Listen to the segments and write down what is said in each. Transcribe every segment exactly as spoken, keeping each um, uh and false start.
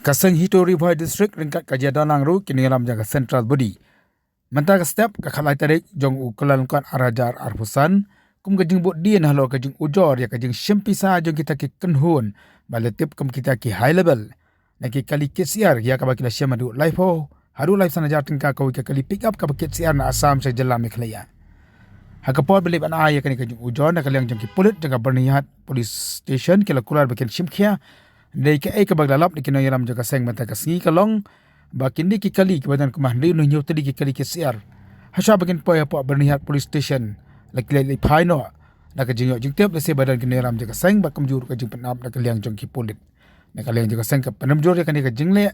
Ka seng HITO Ri Bhoi District ryngkat ka Jylla Donlang ruh ki nongïalam jong ka Central Body. Mynta ka step ka khatlai tarik jong u Kyllalyngkot arhajar arphew san, kum ka jingbud dien halor ka jingujor ïa ka jingshim pisa jong kita ki kynhun ba la tip kum kita ki high level, na ki kali kit syiar ïa kaba ki la shim haduh laiphew haduh laiphew san hajar tyngka kawei ka kali pick up kaba kit syiar na Assam sha jylla Meghalaya. Ha ka por ba leit ban ai ïa kane ka jingujor, na ka liang jong ki pulit jong ka Byrnihat Police Station ki la kular ba kin shim khia. Dei kaei kaba la lap da ki nongïalam jong ka seng mynta ka sngi ka long ba kine ki kali kiba don kumba hynriew ne hynñiew tylli ki kali kit syiar, hashwa ba kin poi hapoh Byrnihat Police Station, la ki leit leit phai noh na ka jingïoh jingtip, lehse ba don ki nongïalam jong ka seng, ba kumjuh ruh ka jingpynap na ka liang jong ki pulit. Na ka liang jong ka seng ka pynrem jur ïa kane ka jingleh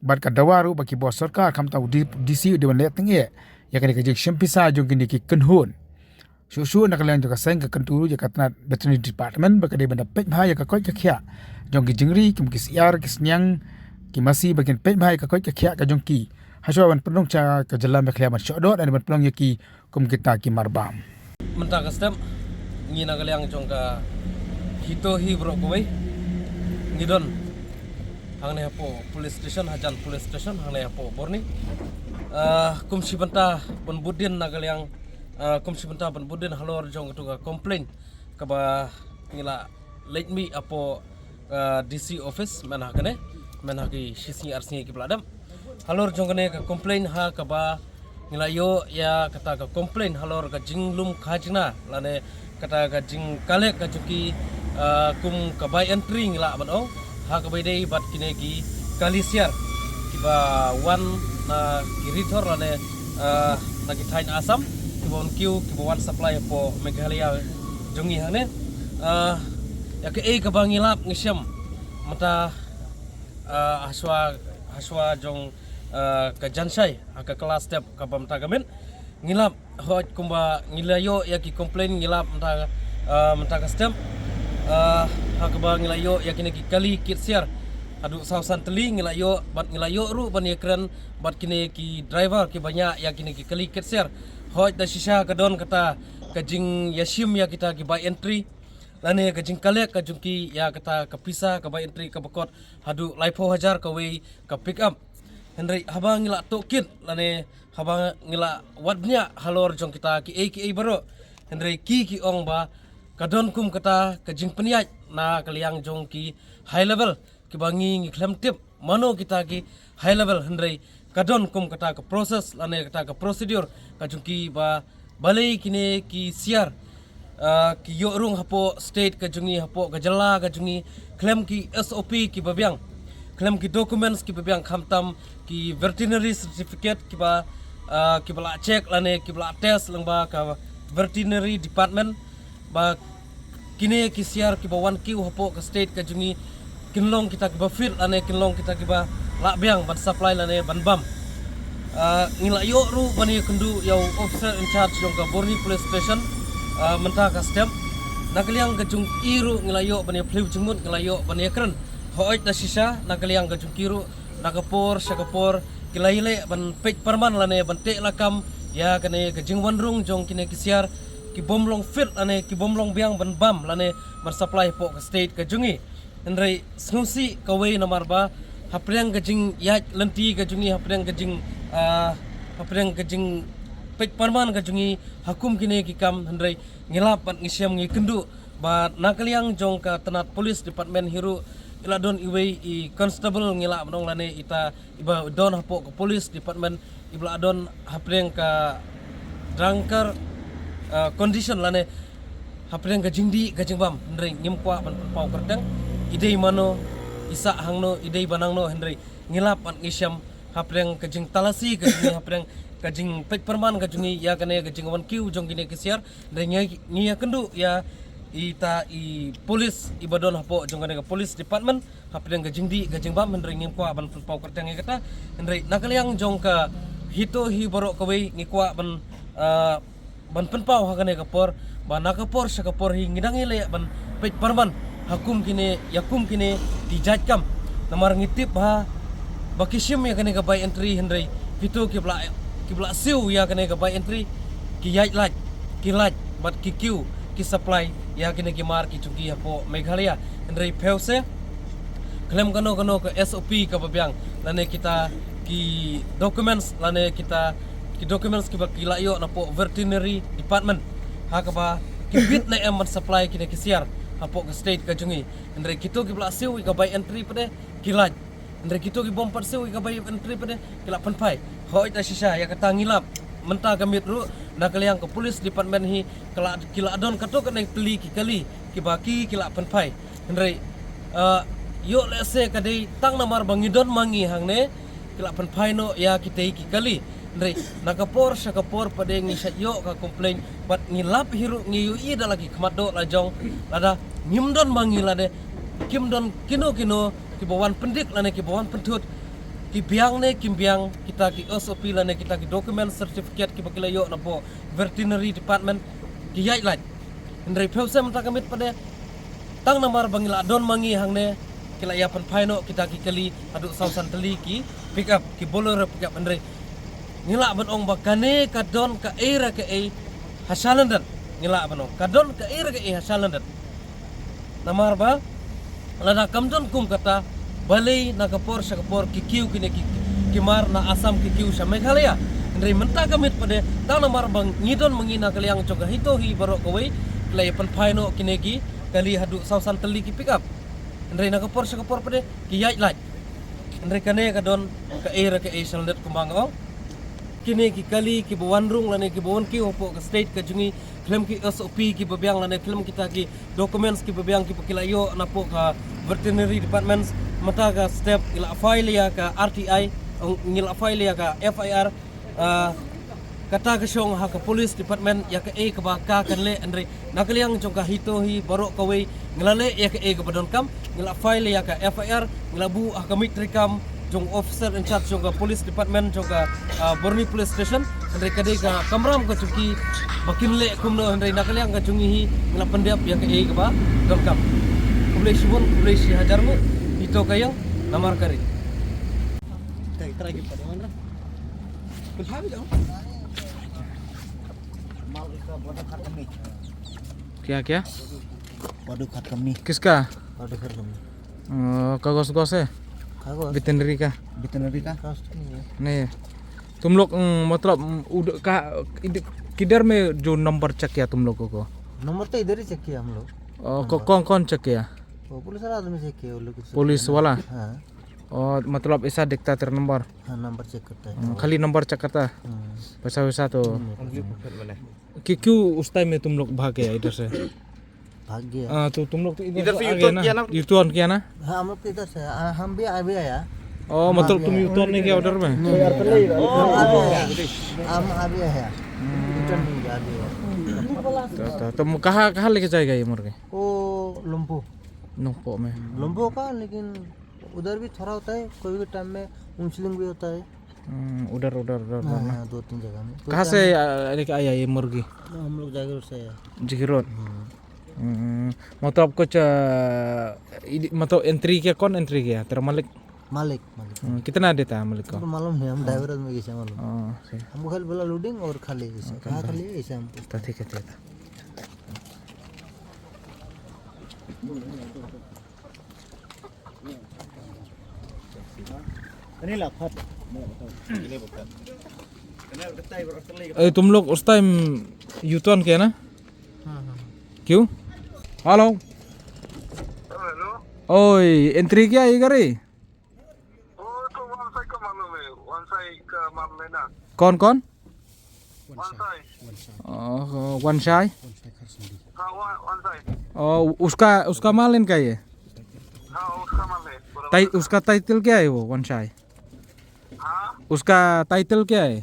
bad ka dawa ruh ba ki bor sorkar, khamtam u D-, DC u dei ban leh tyngeh ïa kane ka jingshim pisa jong kine ki kynhun. Shuh shuh na ka liang jong ka seng ka kyntu ruh ïa ka tnat Veterinary Department ba ka dei ban da peit bha ïa ka koit ka khiah jong ki jingri, kum ki syiar, ki sniang, ki masi, ba kin peit bha ïa ka koit ka khiah ka jong ki, hashwa ban pynlong sha ka jylla Meghalaya ban shoh doh, ban pynlong ïa ki kum kita ki marbam. Mynta ka step ngi na ka liang jong ka HITO hi baroh kawei ngi don hangne hapoh police station, hajan police station hangne hapoh Byrni. Ah, kum shi bynta ban bud dien na ka liang, ah, kum shi bynta ban bud dien halor jong katu ka complaint kaba ngi la leit mih hapoh, ah, DC office mynha kane, mynha ki shi sngi ar sngi kiba la dep. Halor jong kane ka complaint ha kaba ngi la ïoh ïa kata ka complaint halor ka jinglum khajna lane kata ka jingkallek ka jong ki, ah, kum ka bai entry ngi lah ban ong, ha kaba ïadei bad kine ki kali syiar kiba wan na ki ri thor lane, ah, na ki thaiñ Assam kiba wan kiew, kiba wan supply hapoh Meghalaya jong ngi hangne. Ah, ïa kaei kaba ngi lap ngi shem mynta, ah, hashwa, hashwa jong, ah, ka janshai ha ka kylla step kaba mynta ka miet. Ngi lap, hooid, kumba ngi la ïoh ïa ki complaint ngi lap mynta, ah, mynta ka step, ah, ha kaba ngi la ïoh ïa kine ki kali kit syiar haduh saw san tylli ngi la ïoh, bad ngi la ïoh ruh ban ïakren bad kine ki driver kiba ñiah ïa kine ki kali kit syiar. Hooid, da shisha ka don kata ka jingïashim ïa kita ki bai entry lane ka jingkallek ka jong ki ïa kata ka pisa ka bai entry kaba kot haduh laiphew hajar kawei ka pick up. Hynrei haba ngi la tohkit lane haba ngi la wad bniah halor jong kita kiei kiei baroh, hynrei ki ki ong ba ka don kum kata ka jingpynïaid na ka liang jong ki high level kiba ngi ngi khlem tip mano kita ki high level, hynrei ka don kum kata ka process lane kata ka procedure ka jong ki ba balei kine ki syiar, ah, ki ïoh rung hapoh state ka jong ngi, hapoh ka jylla ka jong ngi khlem ki SOP kiba biang, khlem ki documents kiba biang, khamtam ki veterinary certificate kiba, ah, kiba la check lane kiba la test lyngba ka veterinary department, ba kine ki syiar kiba wan kiew hapoh ka state ka jong ngi kin long kita kiba fit lane kin long kita kiba lah biang ban supply lane ban bam. Ah, ngi la ïoh ruh ban ïakynduh ïa u officer in charge jong ka Byrni Police Station, ah, mynta ka step. Na ka liang ka jong i ruh ngi la ïoh ban ïaphylliew jingmut, ngi la ïoh ban ïakren. Hooid, da shisha na ka liang ka jong ki ruh na ka por sha ka por ki la ïaleh ban peit pyrman lane ban teh lakam ïa kane ka jingwan rung jong kine ki syiar ki bym long fit lane ki bym long biang ban bam lane ban supply hapoh ka state ka jong ngi. Hynrei sngewsih kawei namar ba hapdeng ka jingïaid lynti ka jong ngi, hapdeng ka jing, ah, hapdeng ka jingpeit pyrman ka jong ngi ha kum kine ki kam, hynrei ngi lap bad ngi shem ngi kynduh ba na ka liang jong ka tnat police department hi ruh i la don iwei i constable ngi lah ban ong lane ita iba don hapoh ka police department iba la don hapdeng ka drunker, ah, condition lane hapdeng ka jingdih ka jingbam, hynrei ngim kwah ban pynpaw kyrteng i dei mano, i sah hangno, i dei ba nangno, hynrei ngi lap bad ngi shem hapdeng ka jingtalasi ka jong ngi, hapdeng ka jingpeit pyrman ka jong ngi ïa kane ka jingwan kiew jong kine ki syiar. Hynrei ngi, ngi ïakynduh ïa ita i police iba don hapoh jong kane ka police department hapdeng ka jingdih ka jingbam, hynrei ngim kwah ban pynpaw kyrteng ïa kata. Hynrei na ka liang jong ka HITO hi baroh kawei ngi kwah ban, ah, ban pynpaw ha kane ka por ba na ka por sha ka por hi ngi dang ïaleh ban peit pyrman ha kum kine, ïa kum kine ki jait kam. Namar ngi tip ba, ba ki shim ïa kane ka bai entry, hynrei kito kiba la, kiba la siew ïa kane ka bai entry ki ïaid lait, ki lait bad ki kiew ki supply ïa kine ki mar ki jong ki hapoh Meghalaya. Hynrei phewse khlem kano kano ka S O P kaba biang, lane kita ki documents, lane kita ki documents kiba ki la ïoh napoh veterinary department, ha kaba ki bit ne em ban supply kine ki syiar hapoh ka state ka jong ngi. Hynrei kito kiba la siew ïa ka bai entry pat de ki lait. Hynrei kito ki bym pat siew ïa ka bai entry pat de ki la pynphai. Hooid, da shisha ïa kata ngi lap. Mynta ka miet ruh na ka liang ka police department hi ka la, ki la don katto katne tylli ki kali kiba ki, ki la pynphai. Hynrei, eh, ïoh lehse ka dei tang namar ba ngi don ma ngi hangne, ki la pynphai noh ïa kitei ki kali. Hynrei na ka por sha ka por pat de ngi shait ïoh ka complaint, bad ngi lap hi ruh, ngi ïohi da la ki khmat doh la jong, lada ngim don ma ngi, lada kim don kino kino kiba wan pyndik lane kiba wan pynthut, ki biang ne kim biang kita ki S O P lane kita ki document certificate kiba ki la ïoh napoh veterinary department, ki ïaid lait. Hynrei phi ïohsngew mynta ka miet pat de, tang namar ba ngi la don ma ngi hangne, ki la ïa pynphai noh kita ki kali haduh saw san tylli ki pick up, ki Bolero pick up. Hynrei ngi lah ban ong ba kane ka don kaei re kaei ha shalyndet. Ngi lah ban ong ka don kaei re kaei ha shalyndet. Namar ba lada kam don kum kata, balei na ka por sha ka por ki kiew kine ki, ki mar na Assam ki kiew sha Meghalaya? Hynrei mynta ka miet pat de, tang namar ba ngi don ma ngi na ka liang jong ka HITO hi baroh kawei, ki la ïa pynphai noh kine ki kali haduh saw san tylli ki pick up. Hynrei na ka por sha ka por pat de ki ïaid lait. Hynrei kane ka don kaei re kaei ha shalyndet kumba nga ong. Kine ki kali kiba wan rung lane kiba wan kiew hapoh ka state ka jong ngi, khlem ki S O P kiba biang lane khlem kita ki documents kiba biang kiba ki la ïoh napoh ka veterinary departments, mynta ka step ngi la file ïa ka R T I, ngi la file ïa ka F I R, ah, kata ka shong ha ka police department ïa kaei kaba ka kan leh. Hynrei na ka liang jong ka HITO hi baroh kawei ngi la leh ïa kaei kaba donkam, ngi la file ïa ka F I R, ngi la buh ha ka miet treikam jong officer in charge jong ka police department jong ka, ah, Borni Police Station. Hynrei ka dei ka kamram ka jong ki ba kin leh kumno, hynrei na ka liang ka jong ngi hi ngi la pyndep ïa kaei kaba donkam. Khublei shibun, khublei shi hajar nguh. Ito ka ïing, namar ka ri. क्या क्या? बॉर्डर खत्म नहीं। किसका? बॉर्डर खत्म नहीं। अ, कागज वगज है? कागज? वेटरनरी का? वेटरनरी का? कागज तो नहीं है। नहीं है। तुम लोग, उम, मतलब, उम, उड-, का, इध-, किधर में जो नंबर चेक किया तुम लोगों को? नंबर तो इधर ही चेक किया हम लोग। अ, को-, नंबर। कौन, कौन चेक किया? वो पुलिस वाला आदमी चेक किया, वो लोग कुछ पुलिस वाला? हाँ। और मतलब ऐसा दिखता तेरा नंबर? हाँ, नंबर चेक करता है। हम्म, खाली नंबर चेक करता है? हम्म। पैसा वैसा तो? हम्म। कि क्यों उस टाइम में तुम लोग भाग गया इधर से? भाग गया। हाँ, तो तुम लोग तो इधर इधर से से आ गए ना? इधर से U-turn किया ना? U-turn किया ना? हाँ, हम लोग तो इधर से, आ, हम भी, आ भी आया। ओ, हम मतलब भी तुम आया। U-turn नहीं किया उधर में? नहीं, नहीं, नहीं। ओ, आ भी आया। हम आ भी आया। हम्म। U-turn नहीं किया, आ भी आया। तो, तो, तो कहाँ, कहाँ लेके जाएगा ये मुर्गे? वो लुम्पो। लुम्पो में। लुम्पो का, लेकिन उधर भी थोड़ा होता है, कोई भी टाइम में उंचलिंग भी होता है। हम्म, उधर, उधर, उधर, उधर हाँ, ना? हाँ, दो तीन जगह में। कोई कहाँ टाइम से, में आ, लेके आया ये मुर्गी? हम लोग जागीरोड से आया। जागीरोड? हम्म। हम्म, मतलब कुछ, आ, इद-, मतलब एंट्री किया, कौन एंट्री किया? तेरा मालिक? मालिक, मालिक। हम्म, कितना देता है मालिक को? हमको मालूम नहीं, हम हाँ। ड्राइवर में कैसे मालूम? हाँ, सही। हमको खाली बोला लोडिंग और खाली ऐसे। हाँ, कहाँ खाली? खाली ऐसे हमको। तो ठीक है, ठीक है। ए, तुम लोग उस टाइम U-turn किया ना? हाँ, हाँ। क्यों? हेलो। हेलो। ओए, एंट्री किया ये गाड़ी? वो तो वन साइड का मालूम है, वन साइड का मालूम है ना। कौन, कौन? One side. ओह, वन साइड? हाँ, वन, वन साइड। ओ, उसका, उसका माल इनका ये? हाँ, उसका माल है, बराबर। टाइ-, उसका टाइटल क्या है वो, वन साइड? हाँ? उसका टाइटल क्या है?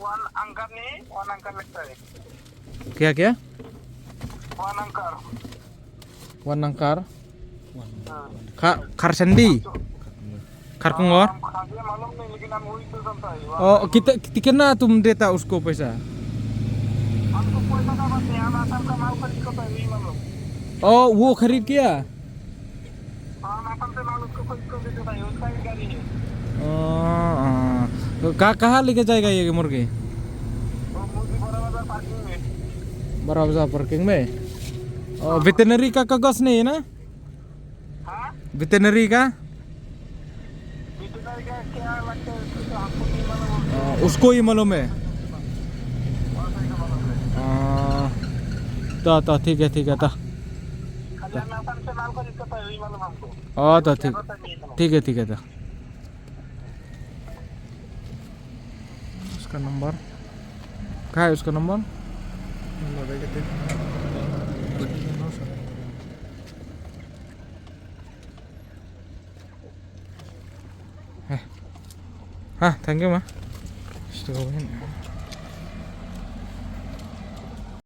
वन एंकर नहीं, वन एंकर लगता है। क्या, क्या? One anchor. Wan Nangkar? हाँ। खा-, खारसंडी? खारकोंगोर? हाँ, हम खासियत मालूम नहीं, लेकिन हम वही तो जानता है, वहाँ। ओ, कित-, कितना तुम देता उसको पैसा? हमको पैसा का बात नहीं, हम असम का माल खरीद को तो नहीं मालूम। ओ, वो खरीद किया? हाँ, हम असम से माल उसको खरीद को दे देता है, उसका ही गाड़ी है। ओ, हाँ। तो कहाँ, कहाँ लेके जाएगा ये मुर्गी? वो मुर्गी बड़ा बाजार पार्किंग में। बड़ा बाजार पार्किंग में? ओ, वेटरनरी का कागज नहीं है ना? हाँ? वेटरनरी का? उसको ही मालूम है। ता ता ठीक है, ठीक है ता। हाँ ता ठीक, ठीक है, ठीक है ता। उसका नंबर कहाँ है? उसका नंबर है। हाँ, थैंक यू माँ।